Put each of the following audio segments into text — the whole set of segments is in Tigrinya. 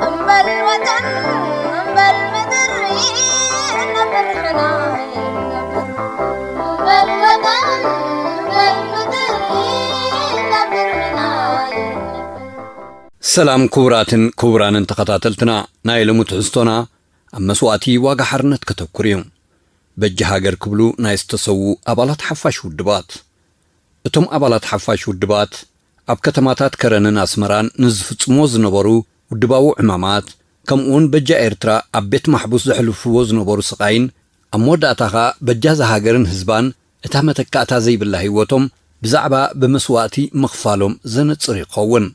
እምበል ወጠን እምበል ምድሪ ነብር ሕና ይነብር። እምበል ወጠን እምበል ምድሪ ነብር ሕና ይነብር። ሰላም ክቡራትን ክቡራንን ተኸታተልትና፣ ናይ ሎሚ ትሕዝቶና ኣብ መስዋእቲ ዋጋ ሓርነት ከተኩር እዩ። በጃ ሃገር ክብሉ ናይ ዝተሰዉ ኣባላት ሓፋሽ ውድባት። እቶም ኣባላት ሓፋሽ ውድባት ኣብ ከተማታት ከረንን ኣስመራን ንዝፍጽምዎ ዝነበሩ ውድባዊ ዕማማት፣ ከምኡውን በጃ ኤርትራ ኣብ ቤት ማሕቡስ ዘሕልፍዎ ዝነበሩ ስቓይን፣ ኣብ መወዳእታ ኸኣ በጃ እዛ ሃገርን ህዝባን እታ መተካእታ ዘይብላ ህይወቶም ብዛዕባ ብመስዋእቲ ምኽፋሎም ዘነጽር ይኸውን።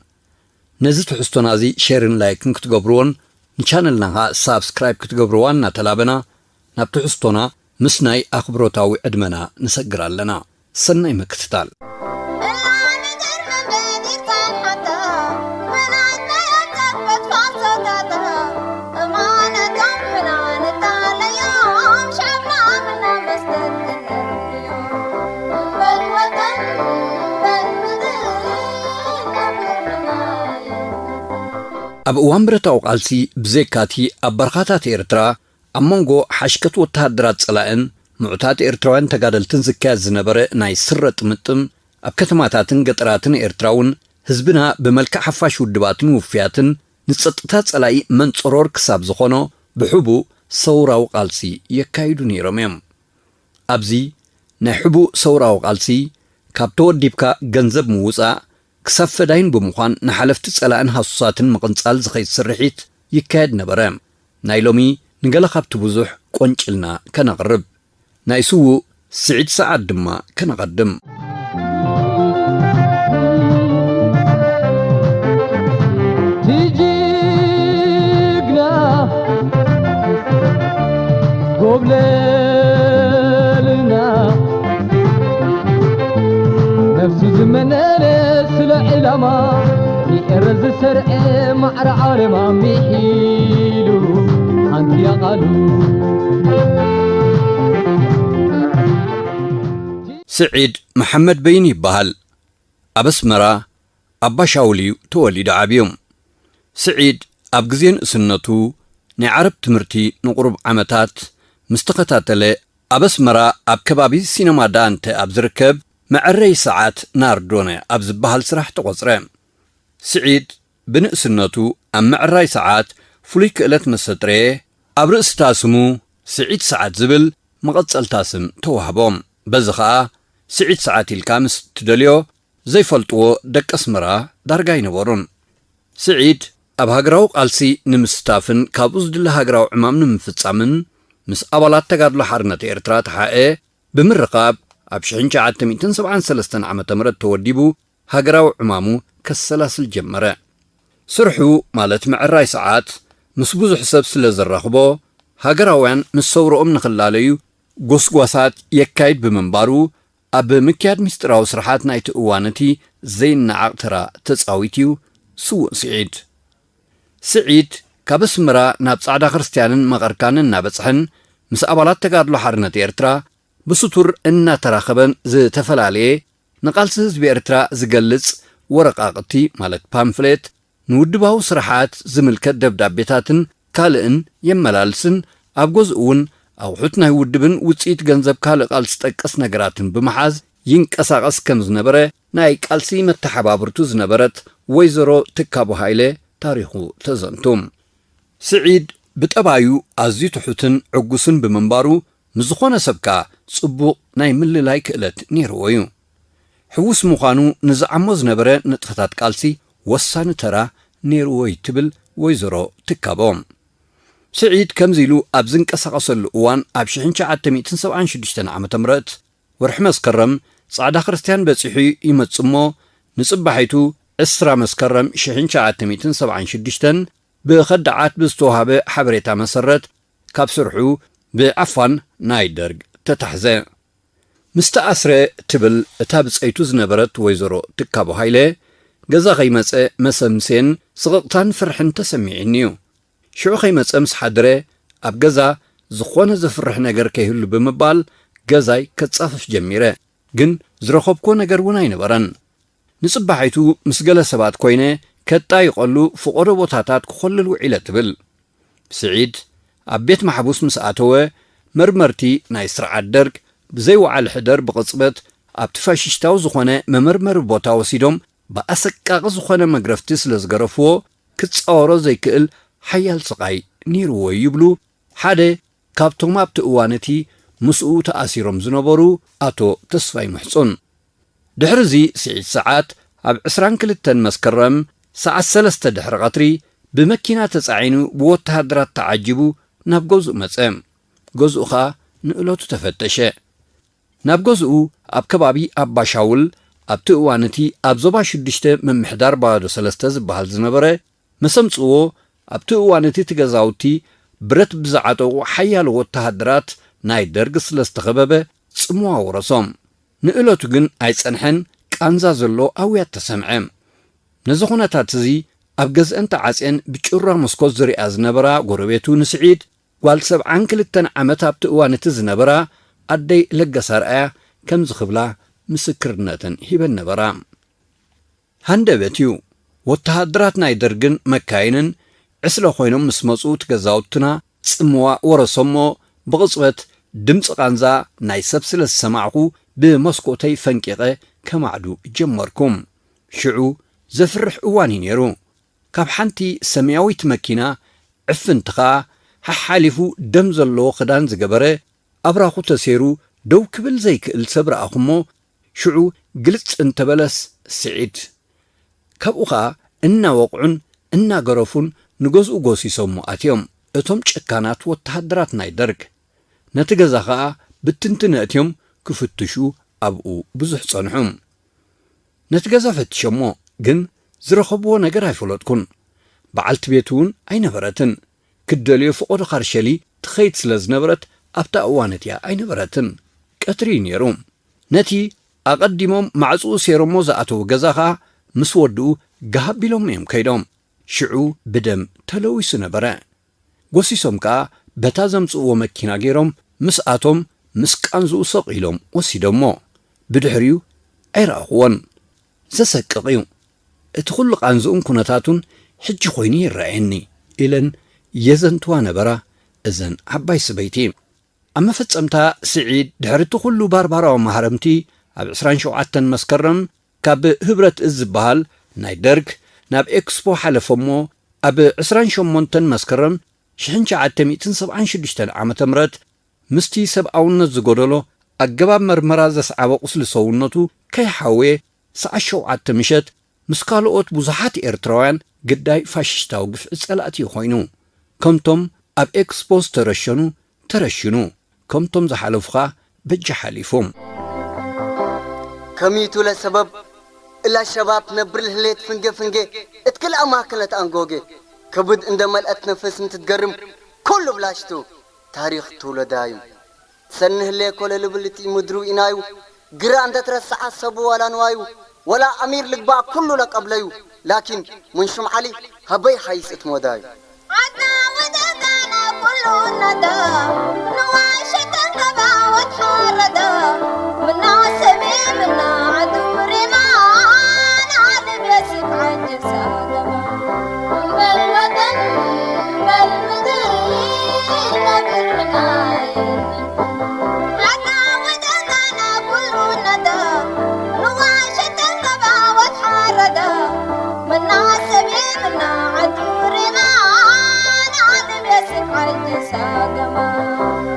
ነዚ ትሕዝቶና እዚ ሼርን ላይክን ክትገብርዎን ንቻነልና ኸኣ ሳብስክራይብ ክትገብርዋ እናተላበና፣ ናብ ትሕዝቶና ምስናይ ኣኽብሮታዊ ዕድመና ንሰግር ኣለና። ሰናይ ምክትታል። ኣብ እዋን ብረታዊ ቃልሲ ብዘይካቲ ኣብ በረኻታት ኤርትራ ኣብ መንጎ ሓሽከት ወተሃደራት ጸላእን ምዑታት ኤርትራውያን ተጋደልትን ዝካየድ ዝነበረ ናይ ስረ ጥምጥም፣ ኣብ ከተማታትን ገጠራትን ኤርትራ እውን ህዝብና ብመልክዕ ሓፋሽ ውድባትን ውፍያትን ንጸጥታ ጸላኢ መንጸሮር ክሳብ ዝኾኖ ብሕቡእ ሰውራዊ ቃልሲ የካይዱ ነይሮም እዮም። ኣብዚ ናይ ሕቡእ ሰውራዊ ቃልሲ ካብ ተወዲብካ ገንዘብ ምውጻእ ክሳብ ፈዳይን ብምዃን ንሓለፍቲ ጸላእን ሃሱሳትን ምቕንጻል ዝኸይድ ስርሒት ይካየድ ነበረ። ናይ ሎሚ ንገለ ካብቲ ብዙሕ ቆንጭልና ከነቕርብ። ናይ ስዉእ ስዒድ ሰዓድ ድማ ከነቐድም። ጅግና ጎብለልና ነፍሱ ዝመነነ ስለ ዕላማ ንኤረ ዝሰርዐ ማዕረ ዓረማ ምሒሉ ሓንቲ ኣቓሉ። ስዒድ መሓመድ በይን ይበሃል። ኣብ ኣስመራ ኣባሻውል እዩ ተወሊዱ ዓብዩ። ስዒድ ኣብ ግዜ ንእስነቱ ናይ ዓረብ ትምህርቲ ንቑሩብ ዓመታት ምስ ተኸታተለ፣ ኣብ ኣስመራ ኣብ ከባቢ ሲነማ ዳንተ ኣብ ዝርከብ መዐረዪ ሰዓት ናርዶነ ኣብ ዝበሃል ስራሕ ተቖጽረ። ስዒድ ብንእስነቱ ኣብ ምዕራይ ሰዓት ፍሉይ ክእለት መሰጥረየ፣ ኣብ ርእስታ ስሙ ስዒድ ሰዓት ዝብል መቐጸልታ ስም ተዋህቦ። በዚ ኸኣ ስዒድ ሰዓት ኢልካ ምስ ትደልዮ ዘይፈልጥዎ ደቂ ኣስመራ ዳርጋ ኣይነበሩን። ስዒድ ኣብ ሃገራዊ ቃልሲ ንምስታፍን ካብኡ ዝድለ ሃገራዊ ዕማም ንምፍጻምን ምስ ኣባላት ተጋድሎ ሓርነት ኤርትራ ተሓኤ ብምርኻብ ኣብ ሽሕን ትሽዓተ ሚእትን ሰብዓን ሰለስተን ዓመተ ምህረት ተወዲቡ ሃገራዊ ዕማሙ ከሰላስል ጀመረ። ስርሑ ማለት ምዕራይ ሰዓት ምስ ብዙሕ ሰብ ስለ ዘራኽቦ፣ ሃገራውያን ምስ ሰውርኦም ንኽላለዩ ጎስጓሳት የካይድ ብምንባሩ፣ ኣብ ምክያድ ምስጢራዊ ስርሓት ናይቲ እዋን እቲ ዘይነዓቕ ተራ ተጻዊቱ እዩ ስዉእ ስዒድ። ስዒድ ካብ ኣስመራ ናብ ጻዕዳ ክርስትያንን መቐርካንን እናበጽሐን ምስ ኣባላት ተጋድሎ ሓርነት ኤርትራ ብስቱር እናተራኸበን ዝተፈላለየ ንቃልሲ ህዝቢ ኤርትራ ዝገልጽ ወረቓቕቲ ማለት ፓምፍሌት፣ ንውድባዊ ስርሓት ዝምልከት ደብዳቤታትን ካልእን የመላልስን ኣብ ገዝኡ እውን ኣቑሑት ናይ ውድብን ውጽኢት ገንዘብ ካልእ ቃልሲ ጠቀስ ነገራትን ብምሓዝ ይንቀሳቐስ ከም ዝነበረ ናይ ቃልሲ መተሓባብርቱ ዝነበረት ወይዘሮ ትካቦ ሃይለ ታሪኹ ተዘንቱ። ስዒድ ብጠባዩ ኣዝዩ ትሑትን ዕጉስን ብምንባሩ፣ ምስ ዝኾነ ሰብ ከኣ ጽቡቕ ናይ ምልላይ ክእለት ነይርዎ እዩ። ሕዉስ ምዃኑ ንዝዓሞ ዝነበረ ንጥፈታት ቃልሲ ወሳኒ ተራ ነይርዎ እዩ ትብል ወይዘሮ ትካቦ። ስዒድ ከምዚ ኢሉ ኣብ ዝንቀሳቐሰሉ እዋን ኣብ ሽሕን ትሽዓተ ሚእትን ሰብዓን ሽዱሽተን ዓመተ ምህረት ወርሒ መስከረም ጻዕዳ ክርስትያን በጺሑ ይመጽእ እሞ ንጽባሒቱ ዕስራ መስከረም ሽሕን ትሽዓተ ሚእትን ሰብዓን ሽዱሽተን ብኸዳዓት ብዝተዋህበ ሓበሬታ መሰረት ካብ ስርሑ ብዓፋን ናይ ደርግ ተታሕዘ። ምስ ተኣስረ ትብል እታ ብጸይቱ ዝነበረት ወይዘሮ ትካቦ ሃይለ፣ ገዛ ከይመጸ መሰምሴን ስቕቕታን ፍርሕን ተሰሚዕኒ እዩ። ሽዑ ከይመጸ ምስ ሓደረ ኣብ ገዛ ዝኾነ ዘፍርሕ ነገር ከይህሉ ብምባል ገዛይ ከጻፍፍ ጀሚረ። ግን ዝረኸብኩዎ ነገር እውን ኣይነበረን። ንጽባሒቱ ምስ ገለ ሰባት ኮይነ ከጣይቐሉ ፍቖዶ ቦታታት ክኾልል ውዒለ ትብል። ስዒድ ኣብ ቤት ማሕቡስ ምስ ኣተወ፣ መርመርቲ ናይ ስርዓት ደርግ ብዘይ ወዓል ሕደር ብቕጽበት ኣብቲ ፋሽስታዊ ዝኾነ መመርመሪ ቦታ ወሲዶም ብኣሰቃቒ ዝኾነ መግረፍቲ ስለ ዝገረፍዎ፣ ክጻወሮ ዘይክእል ሓያል ስቓይ ነይርዎ ይብሉ ሓደ ካብቶም ኣብቲ እዋን እቲ ምስኡ ተኣሲሮም ዝነበሩ ኣቶ ተስፋይ ምሕጹን። ድሕሪ እዚ ስዒድ ሰዓት ኣብ ዕስራን ክልተን መስከረም ሰዓት ሰለስተ ድሕሪ ቀትሪ ብመኪና ተጻዒኑ ብወተሃደራት ተዓጂቡ ናብ ገዝኡ መጸ። ገዝኡ ኸኣ ንእለቱ ተፈተሸ። ናብ ገዝኡ ኣብ ከባቢ ኣባሻውል ኣብቲ እዋን እቲ ኣብ ዞባ ሽዱሽተ ምምሕዳር ባዶ ሰለስተ ዝበሃል ዝነበረ መሰምጽዎ ኣብቲ እዋን እቲ እቲ ገዛውቲ ብረት ብዝዓጠቑ ሓያሎ ወተሃደራት ናይ ደርግ ስለ ዝተኸበበ ጽምዋ ወረሶም። ንእለቱ ግን ኣይጸንሐን፣ ቃንዛ ዘሎ ኣውያት ተሰምዐ። ነዚ ኩነታት እዚ ኣብ ገዝአን ተዓጽየን ብጭራ መስኮት ዝሪኣ ዝነበራ ጎረቤቱ ንስዒድ ጓል ሰብዓን ክልተን ዓመት ኣብቲ እዋን እቲ ዝነበራ ኣደይ ለገሳ ኣርኣያ ከምዚ ክብላ ምስክርነተን ሂበን ነበራ። ሃንደበት እዩ። ወተሃደራት ናይ ደርግን መካይንን ዕስለ ኮይኖም ምስ መጹ እቲ ገዛውትና ጽምዋ ወረሶሞ ብቕጽበት ድምጺ ቃንዛ ናይ ሰብ ስለ ዝሰማዕኹ ብመስኮተይ ፈንቂቐ ከማዕዱ ጀመርኩ። ሽዑ ዘፍርሕ እዋን እዩ ነይሩ። ካብ ሓንቲ ሰማያዊት መኪና ዕፍንቲ ኸኣ ሓሓሊፉ ደም ዘለዎ ክዳን ዝገበረ ኣብራኹ ተሰይሩ ደው ክብል ዘይክእል ሰብ ረኣኹሞ ሽዑ ግልጽ እንተበለስ ስዒድ። ካብኡ ኸኣ እናወቕዑን እናገረፉን ንገዝኡ ጎሲሶሞ ኣትዮም እቶም ጨካናት ወተሃደራት ናይ ደርግ። ነቲ ገዛ ኸኣ ብትንትን ኣእትዮም ክፍትሹ ኣብኡ ብዙሕ ጸንሑ። ነቲ ገዛ ፈቲሾሞ፣ ግን ዝረኸብዎ ነገር ኣይፈለጥኩን። በዓልቲ ቤቱ እውን ኣይነበረትን። ክትደልዮ ፍቖዶ ካርሸሊ ትኸይድ ስለ ዝነበረት ኣብታ እዋን እቲኣ ኣይነበረትን። ቀትሪ እዩ ነይሩ። ነቲ ኣቐዲሞም ማዕጽኡ ሴሮሞ ዝኣተዉ ገዛ ኸኣ ምስ ወድኡ ጋህ ኣቢሎም እዮም ከይዶም። ሽዑ ብደም ተለዊሱ ነበረ። ጎሲሶም ከኣ በታ ዘምጽእዎ መኪና ገይሮም ምስ ኣቶም ምስ ቃንዝኡ ሰቕ ኢሎም ወሲዶሞ። ብድሕሪኡ ኣይረኣኹዎን። ዘሰቅቕ እዩ። እቲ ኹሉ ቃንዝኡን ኩነታቱን ሕጂ ኮይኑ ይረኣየኒ ኢለን የዘንትዋ ነበራ እዘን ዓባይ ሰበይቲ። ኣብ መፈጸምታ ስዒድ ድሕሪ እቲ ኹሉ ባርባራዊ ማህረምቲ ኣብ ዕስራን ሸውዓተን መስከረም ካብ ህብረት እዝ ዝበሃል ናይ ደርግ ናብ ኤክስፖ ሓለፈሞ ኣብ ዕስራን ሸሞንተን መስከረም ሽሕን ትሽዓተ ሚእትን ሰብዓን ሽዱሽተን ዓመተ ምህረት ምስቲ ሰብኣውነት ዝጎደሎ ኣገባብ መርመራ ዘስዓበ ቁስሊ ሰውነቱ ከይሓወየ ሰዓት ሸውዓተ ምሸት ምስ ካልኦት ብዙሓት ኤርትራውያን ግዳይ ፋሽስታዊ ግፍዒ ጸላእቲ እዩ ኮይኑ። ከምቶም ኣብ ኤክስፖ ዝተረሸኑ ተረሽኑ፣ ከምቶም ዝሓለፉ ኸኣ በጃ ሓሊፉ። ከሚቱ ለሰበብ እላ ሸባብ ትነብር ልህሌት ፍንጌ ፍንጌ እትክል ኣማክለት ኣንጎጌ ከብድ እንደ መልአት ነፍስ እንትትገርም ኩሉ ብላሽቱ ታሪኽ ትውለዳዩ። ትሰንህ ሌኮ ለልብል እቲ ምድሩ ኢናዩ ግራ እንተ ትረስዓ ሰቡ ዋላ ንዋዩ ወላ ኣሚር ልግባእ ኩሉ ለቀብለዩ ላኪን ምን ሹም ዓሊ ሃበይ ሓይስ እትሞዳዩ። ዓድና ወደጋና ኩሉ ነዳ ንዋሸተን ገባወት ሓረዳ ምና ሰሜ ምና ዓዱ ሪማ ንዓለም የስብ ዓጀሳ ገባ እምበል ወጠን እምበል ምድሪ ነብርና የለን። ዓድና ወደጋና ኩሉ ነዳ ንዋሸተን ገባወት ሓረዳ ምና ሰሜ ምና ዓዱ ሪማ ንዓለም የስብ ዓጀሳ ገማ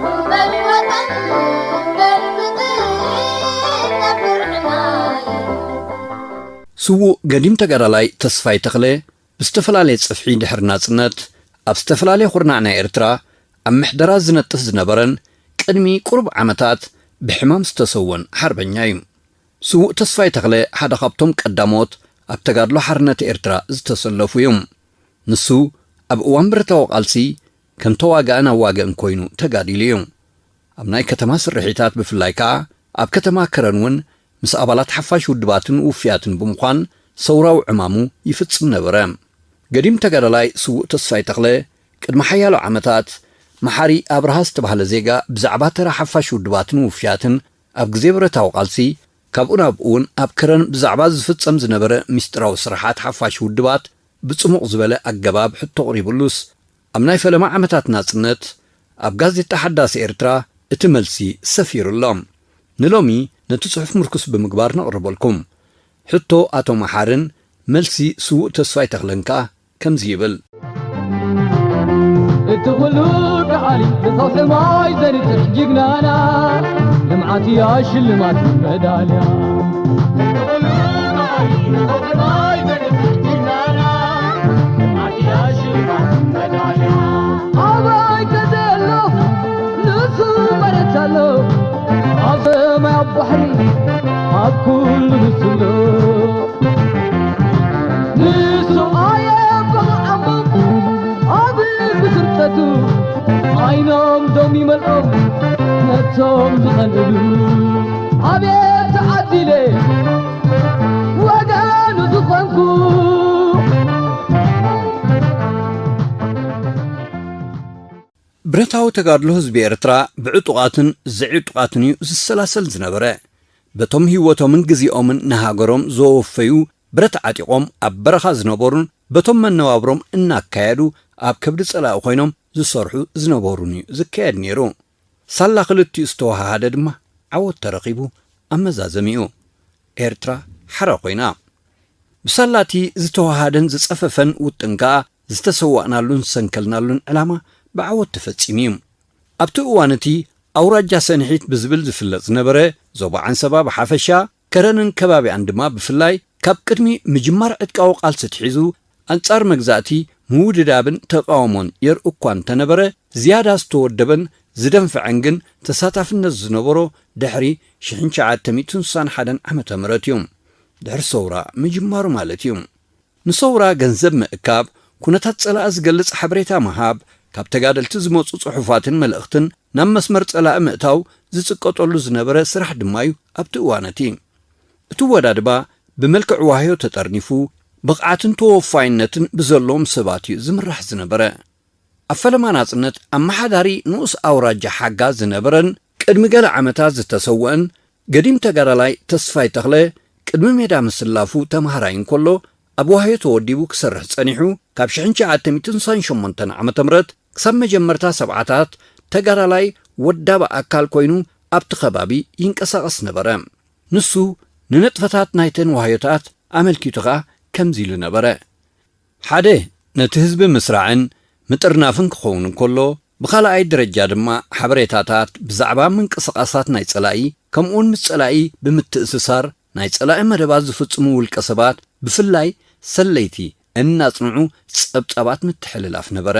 እምበል ወጠን እምበል ምድሪ ነብርና የለን። ስዉእ ገዲም ተጋዳላይ ተስፋይ ተኽለ ብዝተፈላለየ ጽፍሒ ድሕሪ ናጽነት ኣብ ዝተፈላለየ ኹርናዕ ናይ ኤርትራ ኣብ ምሕደራ ዝነጥፍ ዝነበረን ቅድሚ ቁሩብ ዓመታት ብሕማም ዝተሰወን ሓርበኛ እዩ። ስዉእ ተስፋይ ተኽለ ሓደ ካብቶም ቀዳሞት ኣብ ተጋድሎ ሓርነት ኤርትራ ዝተሰለፉ እዩ። ንሱ ኣብ እዋን ብረታዊ ቃልሲ ከም ተዋጋእን ኣዋግእን ኮይኑ ተጋዲሉ እዩ። ኣብ ናይ ከተማ ስርሒታት ብፍላይ ከኣ ኣብ ከተማ ከረን እውን ምስ ኣባላት ሓፋሽ ውድባትን ውፍያትን ብምዃን ሰውራዊ ዕማሙ ይፍጽም ነበረ። ገዲም ተጋዳላይ ስዉእ ተስፋይ ተኽለ ቅድሚ ሓያሎ ዓመታት መሓሪ ኣብርሃ ዝተባህለ ዜጋ ብዛዕባ ተራ ሓፋሽ ውድባትን ውፍያትን ኣብ ግዜ ብረታዊ ቃልሲ ካብኡ ናብኡ እውን ኣብ ከረን ብዛዕባ ዝፍጸም ዝነበረ ምስጢራዊ ስራሓት ሓፋሽ ውድባት ብጽሙቕ ዝበለ ኣገባብ ሕቶ ኣቕሪቡሉስ፣ ኣብ ናይ ፈለማ ዓመታት ናጽነት ኣብ ጋዜጣ ሓዳስ ኤርትራ እቲ መልሲ ሰፊሩ ኣሎ። ንሎሚ ነቲ ጽሑፍ ምርኩስ ብምግባር ነቕርበልኩም። ሕቶ ኣቶ መሓርን መልሲ ስዉእ ተስፋይ ተኽለን ከኣ ከምዚ ይብል። እቲ ኩሉ ዳዕሊ ንኸውሒ ማይ ዘንጽሕ ጅግናና፣ ልምዓት እያ ሽልማት መዳልያ። ኣበይ ከዘሎ ንሱ መሬት ኣሎ፣ ኣብ ሰማይ ኣብ ባሕሪ ኣብ ኩሉ ንሱ ኣሎ። ንሱ ኣየበቕዓሞ ኣብ ብስርጠቱ፣ ዓይኖም ዶም ይመልኦም ነቶም ዝቐንእሉ። ኣቤት ተዓዲለ ወገኑ ዝኾንኩ። ብረታዊ ተጋድሎ ህዝቢ ኤርትራ ብዕጡቓትን ዘይዕጡቓትን እዩ ዝሰላሰል ዝነበረ። በቶም ህይወቶምን ግዜኦምን ንሃገሮም ዘወፈዩ፣ ብረት ዓጢቖም ኣብ በረኻ ዝነበሩን በቶም መነባብሮም እናካየዱ ኣብ ከብዲ ጸላኢ ኮይኖም ዝሰርሑ ዝነበሩን እዩ ዝካየድ ነይሩ። ሳላ ክልቲኡ ዝተወሃሃደ ድማ ዓወት ተረኺቡ። ኣብ መዛዘሚኡ ኤርትራ ሓራ ኮይና። ብሳላቲ ዝተወሃሃደን ዝጸፈፈን ውጥን ከኣ ዝተሰዋእናሉን ዝሰንከልናሉን ዕላማ ብዓወት ተፈጺሙ እዩ። ኣብቲ እዋን እቲ ኣውራጃ ሰንሒት ብዝብል ዝፍለጥ ዝነበረ፣ ዞባ ዓንሰባ ብሓፈሻ፣ ከረንን ከባቢኣን ድማ ብፍላይ፣ ካብ ቅድሚ ምጅማር ዕጥቃዊ ቃልሲ ኣትሒዙ ኣንጻር መግዛእቲ ምውድዳብን ተቃውሞን የርኢ እኳ እንተነበረ፣ ዝያዳ ዝተወደበን ዝደንፈዐን ግን ተሳታፍነት ዝነበሮ ድሕሪ ሽሕን ትሽዓተ ሚእትን ስሳን ሓደን ዓመተ ምህረት እዩ። ድሕሪ ሰውራ ምጅማሩ ማለት እዩ። ንሰውራ ገንዘብ ምእካብ፣ ኩነታት ጸላኢ ዝገልጽ ሓበሬታ ምሃብ፣ ካብ ተጋደልቲ ዝመጹ ጽሑፋትን መልእኽትን ናብ መስመር ጸላኢ ምእታው ዝጽቀጠሉ ዝነበረ ስራሕ ድማ እዩ። ኣብቲ እዋን እቲ እቲ ወዳድባ ብመልክዕ ዋህዮ ተጠርኒፉ፣ ብቕዓትን ተወፋይነትን ብዘለዎም ሰባት እዩ ዝምራሕ ዝነበረ። ኣብ ፈለማ ናጽነት ኣመሓዳሪ ንኡስ ኣውራጃ ሓጋ ዝነበረን ቅድሚ ገለ ዓመታት ዝተሰወአን ገዲም ተጋዳላይ ተስፋይ ተኽለ፣ ቅድሚ ሜዳ ምስላፉ ተማሃራይ እንከሎ፣ ኣብ ዋህዮ ተወዲቡ ክሰርሕ ጸኒሑ፣ ካብ ሽሕን ትሽዓተ ሚእትን ስሳን ሸሞንተን ዓመተ ምህረት ክሳብ መጀመርታ ሰብዓታት ተጋዳላይ ወዳቢ ኣካል ኮይኑ ኣብቲ ከባቢ ይንቀሳቐስ ነበረ። ንሱ ንንጥፈታት ናይተን ዋህዮታት ኣመልኪቱ ኸኣ ከምዚ ኢሉ ነበረ። ሓደ፣ ነቲ ህዝቢ ምስራዕን ምጥርናፍን ክኸውን እንከሎ፣ ብኻልኣይ ደረጃ ድማ ሓበሬታታት ብዛዕባ ምንቅስቓሳት ናይ ጸላኢ፣ ከምኡውን ምስ ጸላኢ ብምትእስሳር ናይ ጸላኢ መደባት ዝፍጽሙ ውልቀ ሰባት፣ ብፍላይ ሰለይቲ፣ እናጽንዑ ጸብጻባት ምትሕልላፍ ነበረ።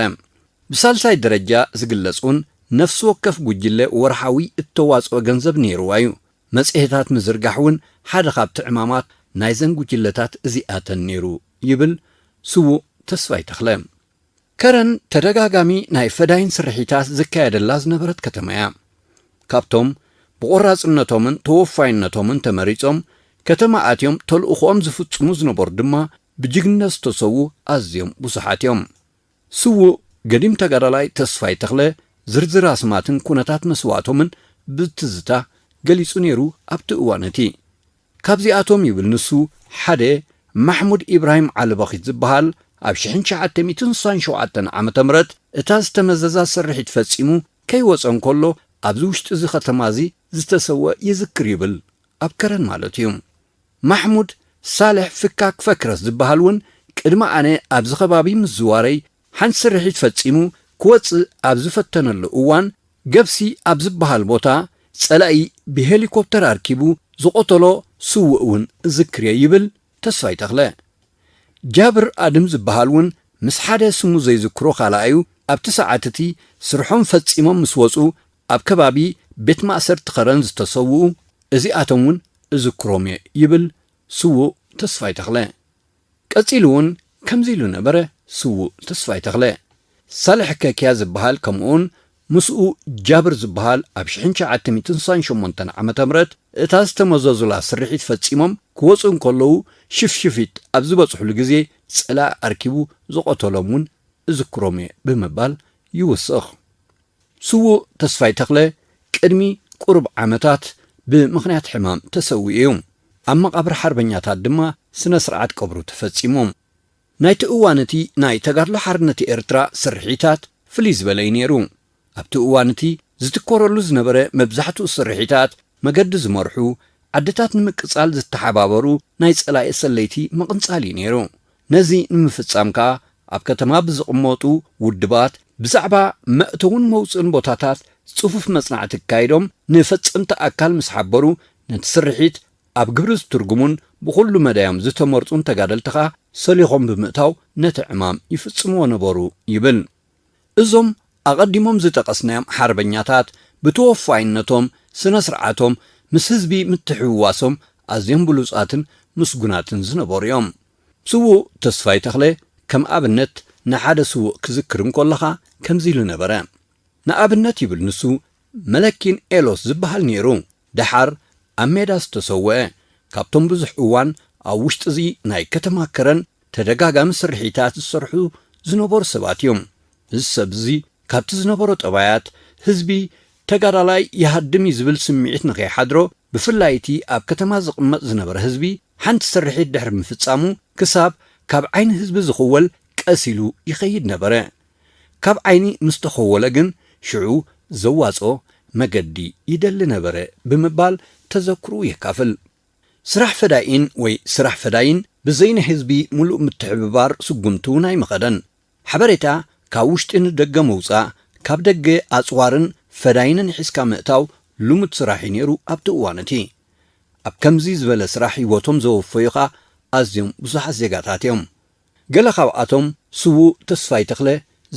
ብሳልሳይ ደረጃ ዝግለጽ እውን ነፍሲ ወከፍ ጉጅለ ወርሓዊ እተዋጽኦ ገንዘብ ነይርዋ እዩ። መጽሔታት ምዝርጋሕ እውን ሓደ ካብቲ ዕማማት ናይዘን ጉጅለታት እዚኣተን ነይሩ ይብል ስዉእ ተስፋይ ተኽለ። ከረን ተደጋጋሚ ናይ ፈዳይን ስርሒታት ዝካየደላ ዝነበረት ከተማ እያ። ካብቶም ብቖራጽነቶምን ተወፋይነቶምን ተመሪጾም ከተማ ኣትዮም ተልእኾኦም ዝፍጽሙ ዝነበሩ ድማ ብጅግንነት ዝተሰዉ ኣዝዮም ብዙሓት እዮም። ስዉእ ገዲም ተጋዳላይ ተስፋይ ተኽለ ዝርዝር ኣስማትን ኩነታት መስዋእቶምን ብትዝታ ገሊጹ ነይሩ ኣብቲ እዋን እቲ። ካብዚኣቶም ይብል ንሱ፣ ሓደ ማሕሙድ ኢብራሂም ዓሊ በኺት ዝበሃል ኣብ ሽሕን ትሽዓተ ሚእትን ስሳን ሸውዓተን ዓመተ ምህረት እታ ዝተመዘዛ ስርሒት ፈጺሙ ከይወጸ እንከሎ ኣብዚ ውሽጢ እዚ ከተማ እዚ ዝተሰወ ይዝክር ይብል፣ ኣብ ከረን ማለት እዩ። ማሕሙድ ሳልሕ ፍካክ ፈክረስ ዝበሃል እውን ቅድሚ ኣነ ኣብዚ ከባቢ ምዝዋረይ ሓንቲ ስርሒት ፈጺሙ ክወጽእ ኣብ ዝፈተነሉ እዋን ገብሲ ኣብ ዝበሃል ቦታ ጸላኢ ብሄሊኮፕተር ኣርኪቡ ዝቐተሎ ስዉእ እውን እዝክር እየ ይብል ተስፋይ ተኽለ። ጃብር ኣድም ዝበሃል እውን ምስ ሓደ ስሙ ዘይዝክሮ ካልኣዩ ኣብቲ ሰዓት እቲ ስርሖም ፈጺሞም ምስ ወጹ ኣብ ከባቢ ቤት ማእሰርቲ ከረን ዝተሰውኡ እዚኣቶም እውን እዝክሮም እየ ይብል ስዉእ ተስፋይ ተኽለ። ቀጺሉ እውን ከምዚ ኢሉ ነበረ ስዉእ ተስፋይ ተኽለ። ሳልሕ ከኪያ ዝበሃል ከምኡውን ምስኡ ጃብር ዝበሃል ኣብ ሽሕን ትሽዓተ ሚእትን ስሳን ሸሞንተን ዓመተ ምህረት እታ ዝተመዘዙላ ስርሒት ፈጺሞም ክወጹ እንከለዉ ሽፍሽፊት ኣብ ዝበጽሕሉ ግዜ ጸላኢ ኣርኪቡ ዝቐተሎም እውን እዝክሮም እየ ብምባል ይውስኽ። ስዉእ ተስፋይ ተኽለ ቅድሚ ቁሩብ ዓመታት ብምኽንያት ሕማም ተሰዊኡ እዩ። ኣብ መቓብር ሓርበኛታት ድማ ስነ ስርዓት ቀብሩ ተፈጺሙ። ናይቲ እዋን እቲ ናይ ተጋድሎ ሓርነት ኤርትራ ስርሒታት ፍልይ ዝበለ እዩ ነይሩ። ኣብቲ እዋን እቲ ዝትኮረሉ ዝነበረ መብዛሕትኡ ስርሒታት፣ መገዲ ዝመርሑ፣ ዓድታት ንምቅጻል ዝተሓባበሩ ናይ ጸላኢ ሰለይቲ ምቕንጻል እዩ ነይሩ። ነዚ ንምፍጻም ከኣ ኣብ ከተማ ብዝቕመጡ ውድባት ብዛዕባ መእተውን መውጽእን ቦታታት ጽፉፍ መጽናዕቲ ኣካይዶም ንፈጸምቲ ኣካል ምስ ሓበሩ፣ ነቲ ስርሒት ኣብ ግብሪ ዝትርጉሙን ብኹሉ መዳዮም ዝተመርጹን ተጋደልቲ ከኣ ሰሊኾም ብምእታው ነቲ ዕማም ይፍጽምዎ ነበሩ ይብል። እዞም ኣቐዲሞም ዝጠቐስናዮም ሓርበኛታት ብተወፋይነቶም፣ ስነ ስርዓቶም፣ ምስ ህዝቢ ምትሕውዋሶም ኣዝዮም ብሉጻትን ምስጉናትን ዝነበሩ እዮም። ስዉእ ተስፋይ ተኽለ ከም ኣብነት ንሓደ ስዉእ ክዝክር እንከለኻ ከምዚ ኢሉ ነበረ። ንኣብነት ይብል ንሱ፣ መለኪን ኤሎስ ዝበሃል ነይሩ። ደሓር ኣብ ሜዳ ዝተሰወአ፣ ካብቶም ብዙሕ እዋን ኣብ ውሽጢ እዚ ናይ ከተማ ከረን ተደጋጋሚ ስርሒታት ዝሰርሑ ዝነበሩ ሰባት እዮም። እዚ ሰብ እዚ ካብቲ ዝነበሮ ጠባያት፣ ህዝቢ ተጋዳላይ ይሃድም እዩ ዝብል ስምዒት ንኸይሓድሮ፣ ብፍላይ እቲ ኣብ ከተማ ዝቕመጥ ዝነበረ ህዝቢ፣ ሓንቲ ስርሒት ድሕሪ ምፍጻሙ ክሳብ ካብ ዓይኒ ህዝቢ ዝኽወል ቀስ ኢሉ ይኸይድ ነበረ። ካብ ዓይኒ ምስ ተኸወለ ግን ሽዑ ዘዋጽኦ መገዲ ይደሊ ነበረ ብምባል ተዘክርኡ የካፍል። ስራሕ ፈዳኢን ወይ ስራሕ ፈዳይን ብዘይ ናይ ህዝቢ ምሉእ ምትሕብባር ስጉምቲ እውን ኣይምኸደን። ሓበሬታ ካብ ውሽጢ ንደገ ምውጻእ፣ ካብ ደገ ኣጽዋርን ፈዳይንን ሒዝካ ምእታው ልሙድ ስራሕ እዩ ነይሩ ኣብቲ እዋን እቲ። ኣብ ከምዚ ዝበለ ስራሕ ህይወቶም ዘወፈዩ ኸኣ ኣዝዮም ብዙሓት ዜጋታት እዮም። ገለ ካብኣቶም ስዉእ ተስፋይ ተኽለ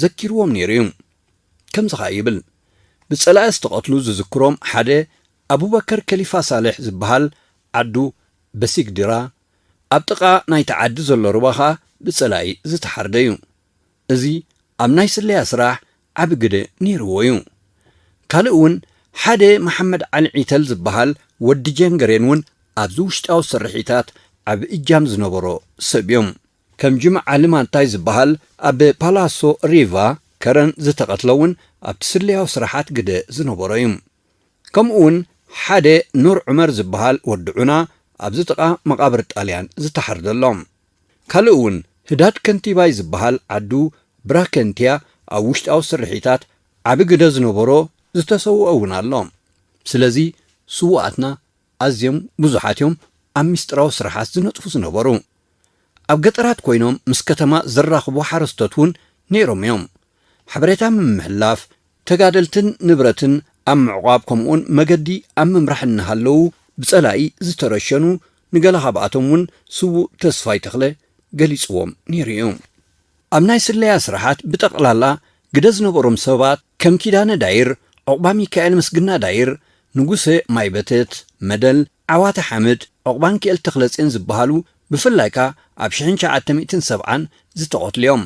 ዘኪርዎም ነይሩ እዩ። ከምዚ ኸኣ ይብል፣ ብጸላኢ ዝተቐትሉ ዝዝክሮም ሓደ ኣቡበከር ከሊፋ ሳልሕ ዝበሃል ዓዱ በሲግድራ፣ ኣብ ጥቓ ናይቲ ዓዲ ዘሎ ሩባ ኸኣ ብጸላኢ ዝተሓርደ እዩ። እዚ ኣብ ናይ ስለያ ስራሕ ዓቢ ግደ ነይርዎ እዩ። ካልእ እውን ሓደ መሓመድ ዓሊ ዒተል ዝበሃል ወዲ ጀንገሬን እውን ኣብዚ ውሽጣዊ ስርሒታት ዓቢ እጃም ዝነበሮ ሰብ እዮም። ከም ጅምዓ ልማንታይ ዝበሃል ኣብ ፓላሶ ሪቫ ከረን ዝተቐትለ እውን ኣብቲ ስለያዊ ስራሓት ግደ ዝነበሮ እዩ። ከምኡ እውን ሓደ ኑር ዑመር ዝበሃል ወዲ ዑና ኣብዚ ጥቓ መቓብር ጣልያን ዝተሓርደ ኣሎ። ካልእ እውን ህዳድ ከንቲባይ ዝበሃል ዓዱ ብራከንቲያ ኣብ ውሽጣዊ ስርሒታት ዓቢ ግደ ዝነበሮ ዝተሰውኦ እውን ኣሎ። ስለዚ ስዉኣትና ኣዝዮም ብዙሓት እዮም ኣብ ምስጢራዊ ስራሓት ዝነጥፉ ዝነበሩ። ኣብ ገጠራት ኮይኖም ምስ ከተማ ዘራኽቡ ሓረስቶት እውን ነይሮም እዮም። ሓበሬታ ምምሕልላፍ፣ ተጋደልትን ንብረትን ኣብ ምዕቋብ ከምኡውን መገዲ ኣብ ምምራሕ እናሃለዉ ብጸላኢ ዝተረሸኑ ንገለ ካብኣቶም እውን ስዉእ ተስፋይ ተኽለ ገሊጽዎም ነይሩ እዩ። ኣብ ናይ ስለያ ስራሓት ብጠቕላላ ግደ ዝነበሮም ሰባት ከም ኪዳነ ዳይር፣ ዑቕባ ሚካኤል ምስግና ዳይር፣ ንጉሰ ማይበተት፣ መደል፣ ዓዋተ ሓምድ፣ ዑቕባንኪኤል ተኽለጼን ዝበሃሉ ብፍላይ ከኣ ኣብ ሽሕን ትሽዓተ ሚእትን ሰብዓን ዝተቐትሉ እዮም።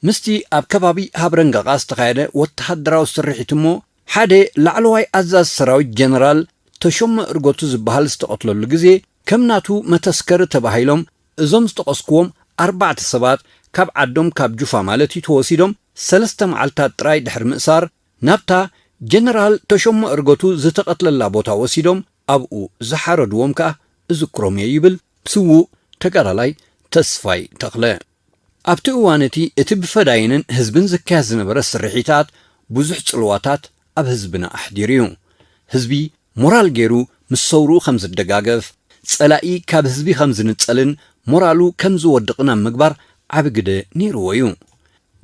ምስቲ ኣብ ከባቢ ሃብረንጋቓ ዝተኻየደ ወተሃደራዊ ስርሒት እሞ ሓደ ላዕለዋይ ኣዛዚ ሰራዊት ጀነራል ተሾመ እርገቱ ዝበሃል ዝተቐትለሉ ግዜ ከም ናቱ መተስከሪ ተባሂሎም እዞም ዝጠቐስክዎም ኣርባዕተ ሰባት ካብ ዓዶም ካብ ጁፋ ማለት እዩ ተወሲዶም ሰለስተ መዓልታት ጥራይ ድሕሪ ምእሳር ናብታ ጀነራል ተሾመ እርገቱ ዝተቐትለላ ቦታ ወሲዶም ኣብኡ ዝሓረድዎም ከኣ እዝክሮም እየ ይብል ስዉእ ተጋዳላይ ተስፋይ ተኽለ። ኣብቲ እዋን እቲ፣ እቲ ብፈዳይንን ህዝብን ዝካየድ ዝነበረ ስርሒታት ብዙሕ ጽልዋታት ኣብ ህዝብና ኣሕዲሩ እዩ። ህዝቢ ሞራል ገይሩ ምስ ሰውርኡ ከም ዝደጋገፍ፣ ጸላኢ ካብ ህዝቢ ከም ዝንጸልን ሞራሉ ከም ዝወድቕን ኣብ ምግባር ዓቢ ግደ ነይርዎ እዩ።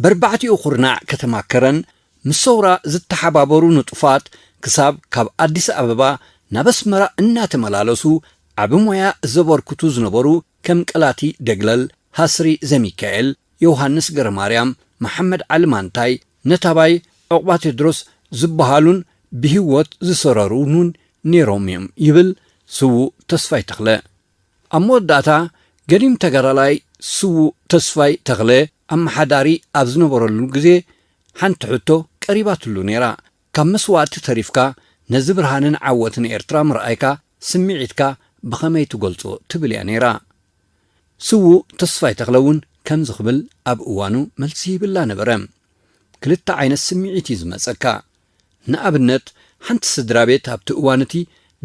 በርባዕቲኡ ኩርናዕ ከተማ ከረን ምስ ሰውራ ዝተሓባበሩ ንጡፋት ክሳብ ካብ ኣዲስ ኣበባ ናብ ኣስመራ እናተመላለሱ ዓቢ ሞያ ዘበርክቱ ዝነበሩ ከም ቀላቲ ደግለል፣ ሃስሪ ዘሚካኤል፣ ዮሃንስ ገረማርያም፣ መሓመድ ዓሊ ማንታይ፣ ነታባይ፣ ዑቕባ ቴድሮስ ዝበሃሉን ብህይወት ዝሰረሩን እውን ነይሮም እዮም ይብል ስዉእ ተስፋይ ተኽለ። ኣብ መወዳእታ ገዲም ተጋዳላይ ስዉእ ተስፋይ ተኽለ ኣመሓዳሪ ኣብ ዝነበረሉ ግዜ ሓንቲ ሕቶ ቀሪባትሉ ነይራ። ካብ መስዋእቲ ተሪፍካ ነዚ ብርሃንን ዓወትን ኤርትራ ምርኣይካ ስምዒትካ ብኸመይ ትገልጾ? ትብል እያ ነይራ። ስዉእ ተስፋይ ተኽለ እውን ከምዚ ክብል ኣብ እዋኑ መልሲ ይብላ ነበረ። ክልተ ዓይነት ስምዒት እዩ ዝመጸካ። ንኣብነት፣ ሓንቲ ስድራ ቤት ኣብቲ እዋን እቲ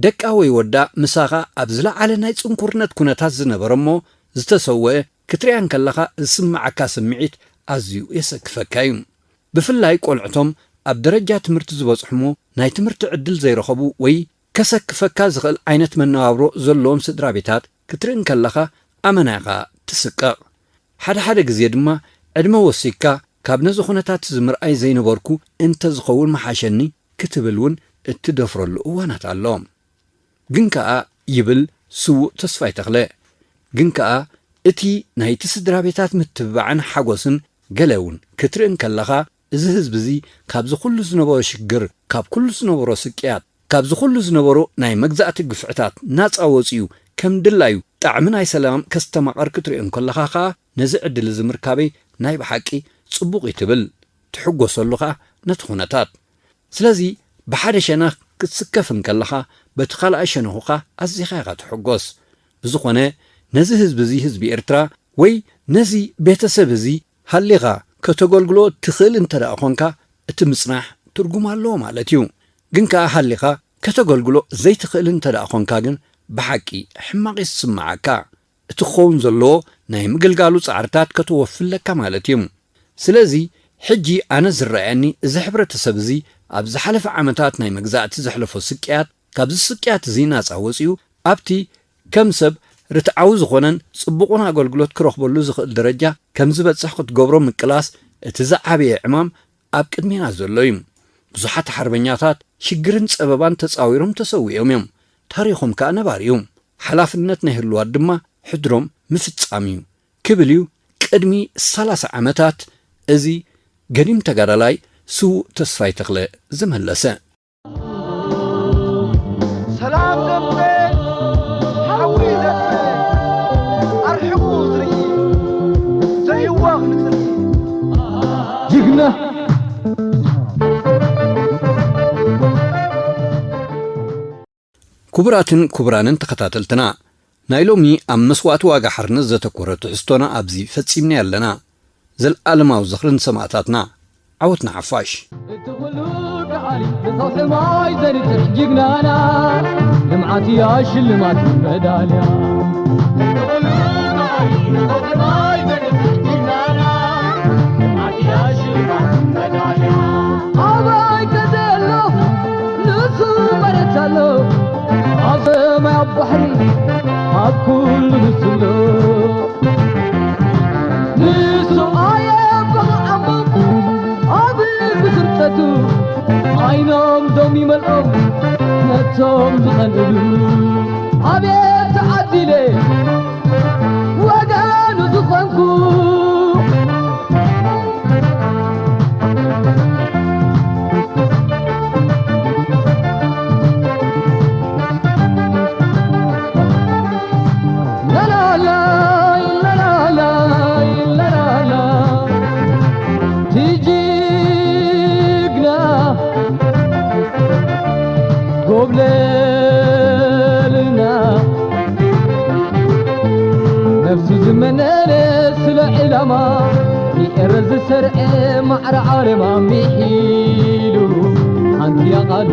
ደቃ ወይ ወዳ ምሳኻ ኣብ ዝለዓለ ናይ ጽንኩርነት ኩነታት ዝነበረ እሞ ዝተሰወአ ክትሪኣን ከለኻ ዝስምዓካ ስምዒት ኣዝዩ የሰክፈካ እዩ። ብፍላይ ቆልዕቶም ኣብ ደረጃ ትምህርቲ ዝበጽሑሞ ናይ ትምህርቲ ዕድል ዘይረኸቡ ወይ ከሰክፈካ ዝኽእል ዓይነት መነባብሮ ዘለዎም ስድራ ቤታት ክትርኢ እንከለኻ ኣመና ኢኻ ትስቀቕ። ሓደ ሓደ ግዜ ድማ ዕድመ ወሲኽካ ካብ ነዚ ኩነታት እዚ ምርኣይ ዘይነበርኩ እንተዝኸውን ምሓሸኒ ክትብል እውን እትደፍረሉ እዋናት ኣሎ። ግን ከኣ ይብል ስዉእ ተስፋይ ተኽለ፣ ግን ከኣ እቲ ናይቲ ስድራ ቤታት ምትብባዕን ሓጎስን ገለ እውን ክትርኢ እንከለኻ፣ እዚ ህዝቢ እዚ ካብዚ ኩሉ ዝነበሮ ሽግር፣ ካብ ኩሉ ዝነበሮ ስቅያት፣ ካብዚ ኩሉ ዝነበሮ ናይ መግዛእቲ ግፍዕታት ናጻ ወጺኡ ከም ድላዩ ጣዕሚ ናይ ሰላም ከስተማቕር ክትሪኦ እንከለኻ ኸኣ ነዚ ዕድል እዚ ምርካበይ ናይ ብሓቂ ጽቡቕ እዩ ትብል። ትሕጎሰሉ ኸኣ ነቲ ኩነታት። ስለዚ ብሓደ ሸነኽ ክትስከፍ እንከለኻ በቲ ካልኣይ ሸነኹ ኸኣ ኣዚኻ ኢኻ ትሕጎስ። ብዝኾነ ነዚ ህዝቢ እዚ ህዝቢ ኤርትራ ወይ ነዚ ቤተሰብ እዚ ሃሊኻ ከተገልግሎ ትኽእል እንተ ደኣ ኾንካ፣ እቲ ምጽናሕ ትርጉም ኣለዎ ማለት እዩ። ግን ከኣ ሃሊኻ ከተገልግሎ ዘይትኽእል እንተ ደኣ ኾንካ ግን፣ ብሓቂ ሕማቕ እዩ ዝስምዓካ። እቲ ክኸውን ዘለዎ ናይ ምግልጋሉ ጻዕርታት ከተወፊ ኣለካ ማለት እዩ። ስለዚ ሕጂ ኣነ ዝረኣየኒ፣ እዚ ሕብረተሰብ እዚ ኣብ ዝሓለፈ ዓመታት ናይ መግዛእቲ ዘሕለፎ ስቅያት፣ ካብዚ ስቅያት እዚ ናጻ ወጺኡ ኣብቲ ከም ሰብ ርትዓዊ ዝኾነን ጽቡቕን ኣገልግሎት ክረኽበሉ ዝኽእል ደረጃ ከም ዝበጽሕ ክትገብሮ ምቅላስ እቲ ዝዓበየ ዕማም ኣብ ቅድሜና ዘሎ እዩ። ብዙሓት ሓርበኛታት ሽግርን ጸበባን ተጻዊሮም ተሰዊኦም እዮም። ታሪኾም ከኣ ነባሪ እዩ። ሓላፍነት ናይ ህልዋት ድማ ሕድሮም ምፍጻም እዩ ክብል እዩ ቅድሚ ሰላሳ ዓመታት እዚ ገዲም ተጋዳላይ ስዉእ ተስፋይ ተኽለ ዝመለሰ። ሰላም ዘምጽእ፣ ሓዊ ዘጥፍእ፣ ኣርሒቑ ዝርኢ፣ ዘይህወኽ ንጽልኢ። ጅግና። ክቡራትን ክቡራንን ተኸታተልትና፣ ናይ ሎሚ ኣብ መስዋእቲ ዋጋ ሓርነት ዘተኮረ ትሕዝቶና ኣብዚ ፈጺምና ኣለና። ዘልኣለማዊ ዝኽሪ ንሰማእታትና። ዓወት ንሓፋሽ። እቲ ኩሉ ከኣሊ ንኸውሒ ማይ ዘንጽሕ ጅግናና፣ ልምዓት እያ ሽልማት መዳልያ። እቲ ኩሉ ከኣሊ ንኸውሒ ማይ ዘንጽሕ ጅግናና፣ ልምዓት እያ ሽልማት መዳልያ። ኣበይ ከዘሎ ንሱ መሬት ኣሎ፣ ኣብ ሰማይ ኣብ ባሕሪ ኣብ ኩሉ ንሱ ኣሎ። ንሱ ኣየንብቕ ዓሞም ኣብ ብስርጠቱ፣ ዓይኖም ዶም ይመልኦም ነቶም ዝቐንእሉ። ኣቤት ተዓዲለ ወገኑ ዝኾንኩ። ላላላይ፣ ላላላይ፣ ላላላ። ትጅግና ጎብለልና፣ ነፍሱ ዝመነነ ስለ ዕላማ፣ ንኤረ ዝሰርዐ ማዕረ ዓለማ ምሒሉ ሓንቲ እያ ቃሉ።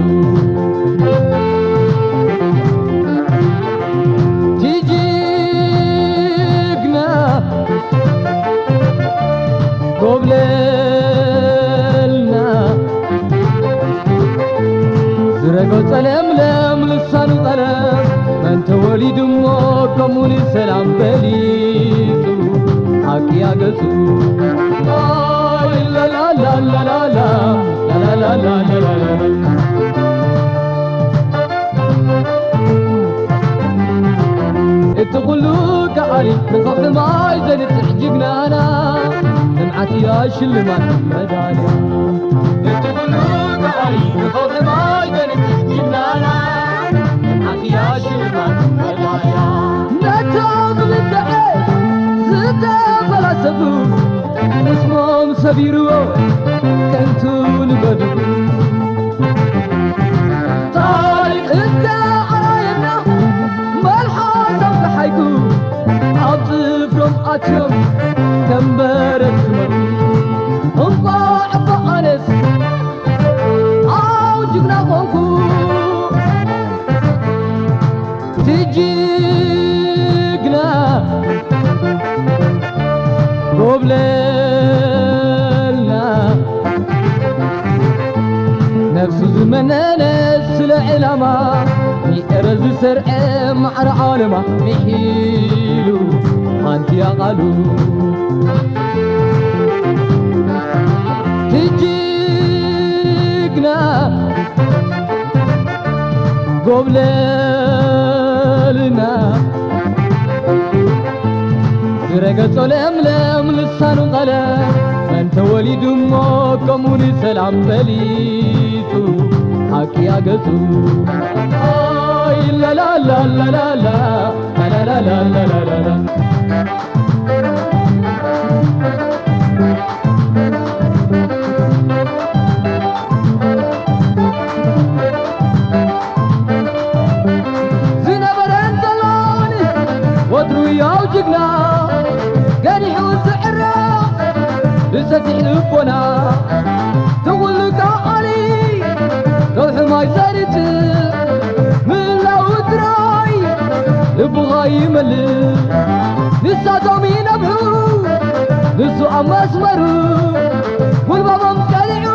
ትጅግና ጎብለልና፣ ዝረገጸ ለምለም ልሳኑ ቀለም፣ መን ተወሊዱ እሞ ከምኡ ንሰላም በሊጹ፣ ሓቂ ኣገጹ። ኣይ ላላላላላላ፣ ላላላላላላ። እቲ ኩሉ ከኣሊ ንኸውሒ ማይ ዘንጽሕ ጅግናና፣ ልምዓት እያ ሽልማት መዳልያ። እቲ ኩሉ ከኣሊ ንኸውሒ ማይ ዘንጽሕ ጅግናና፣ ልምዓት እያ ሽልማት መዳልያ። ነቶም ልምዐ ዝተፈላሰፉ፣ ቅስሞም ሰቢርዎ ከንቱ ንገድፉ። ታሪኽ እንዳኣርኣየና መልሓሶም ክሓይኩ፣ ኣብ ጽፍሮም ኣትዮም ከም በረድ ክመቱ። እንቋዕ እኮ ኣነስ ኣው ጅግና ኮንኩ። ትጅግና መነነ ስለ ዕላማ፣ ሚዕረ ዝሰርዐ ማዕረ ዓለማ፣ ምሒሉ ሓንቲ ኣቓሉ። ትጅግና ጎብለልና፣ ዝረገጾ ለምለም ልሳኑ ቀለም፣ መን ተወሊዱ እሞ ከምኡ ንሰላም ፈሊጡ፣ ሓቂ ኣገጹ። ኣይ ላላላላላላ፣ ላላላላላላ። ዝነበረን ዘሎን ወትሩ ያው ጅግና፣ ገኒሑ ዝዕረቕ ብሰፊሕ ልቦና፣ ትኹል ቃል ከውሒ ማይ ዘርጽ ምህላው ጥራይ ልብኻ ይመልእ። ንሳቶም ይነብሑ፣ ንሱ ኣብ መስመሩ፣ ጉልባቦም ቀሊዑ፣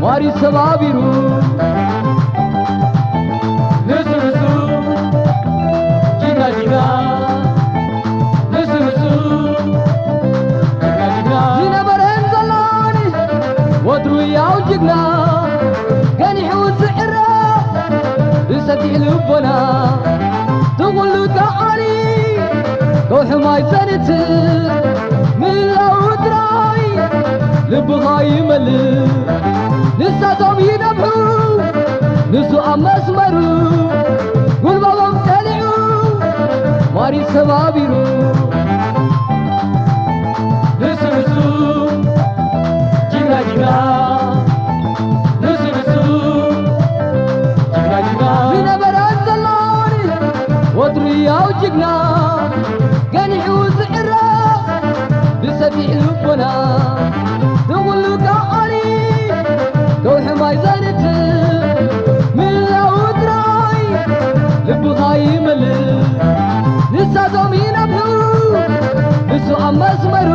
ማሪ ሰባቢሩ። ንሱ፣ ንሱ፣ ጅግና፣ ጅግና። ንሱ፣ ንሱ፣ ጅግና፣ ጅግና። ዝነበረን ዘሎን ወትሩ ያው ጅግና፣ ገኒሑ ዝዕረቕ ብሰፊሕ ልቦና፣ ትኹል ቃል ከውሒ ማይ ዘርጽ ምህላው ጥራይ ልብኻ ይመልእ። ንሳቶም ይነብሑ፣ ንሱ ኣብ መስመሩ፣ ጉልባቦም ቀሊዑ፣ ማሪ ሰባቢሩ። ንሱ፣ ንሱ፣ ጅግና፣ ጅግና። ንሱ፣ ንሱ፣ ጅግና፣ ጅግና። ዝነበረን ዘሎን ወትሩ ያው ጅግና፣ ገኒሑ ዝዕረቕ ብሰፊሕ ልቦና፣ ንኹሉ ቃል ከውሒ ማይ ዘርጽ ምህላው ጥራይ ልብኻ ይመልእ። ንሳቶም ይነብሑ፣ ንሱ ኣብ መስመሩ፣